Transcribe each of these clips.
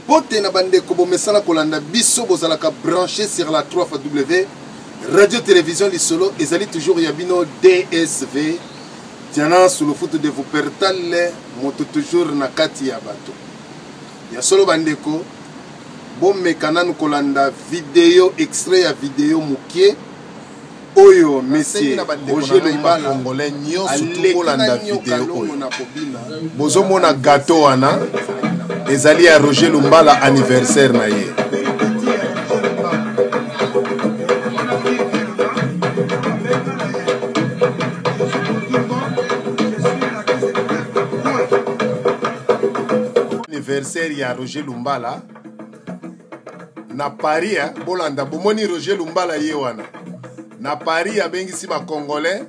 Mbote na bandeko bomesana kolanda biso bozalaka branché sur la 3 W radio télévision lisolo ezali toujours ya bino DSV Diana Sulufutu de Wuppertal moto toujours na kati ya bato ya solo bandeko bomeka nanu kolanda video extrait ya video mokie oyo monsieur Roger Lumbala congolais nyonso tokolanda video oyo bozomona gateau wana ezali ya Roger Lumbala anniversaire na ye. Anniversaire ya Roger Lumbala na Paris hein, bolanda bomoni Roger Lumbala ye wana na Paris abengisi ba congolais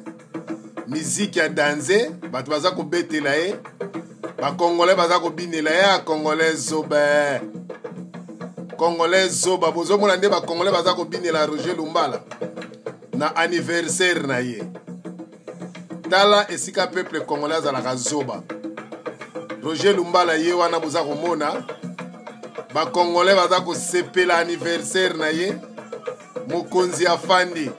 miziki ya danze bato baza kobetela ye ba congolais baza kobinela ye ya congolais zoba congolais zoba bozomona nde ba congolais baza kobinela Roger Lumbala na anniversaire na ye tala esika peuple congolais azalaka zoba Roger Lumbala ye wana boza komona ba congolais baza kosepela anniversaire na ye mokonzi afandi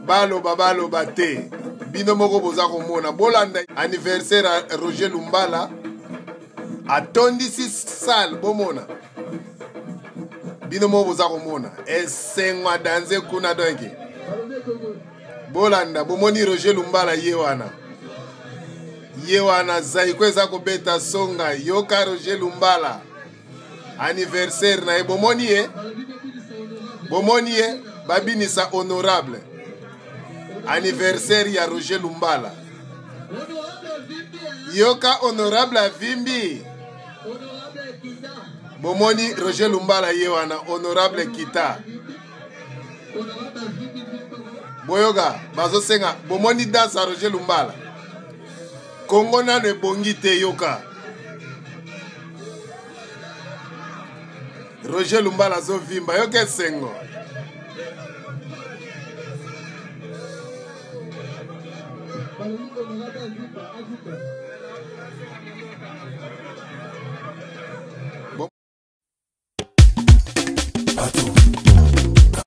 baloba baloba te bino moko boza komona bolanda anniversaire ya Roger Lumbala atondisi salle bomona bino moko boza komona esengo adanze kuna donke bolanda bomoni Roger Lumbala ye wana ye wana zaiko eza kobeta songa yoka Roger Lumbala anniversaire na ye bomoni ye bomoni ye babinisa honorable anniversaire ya Roger Lumbala yoka honorable avimbi bomoni Roger Lumbala ye wana honorable kita boyoka bazosenga bomoni danse ya Roger Lumbala Kongo nano ebongi te yoka Roger Lumbala azovimba yoka esengo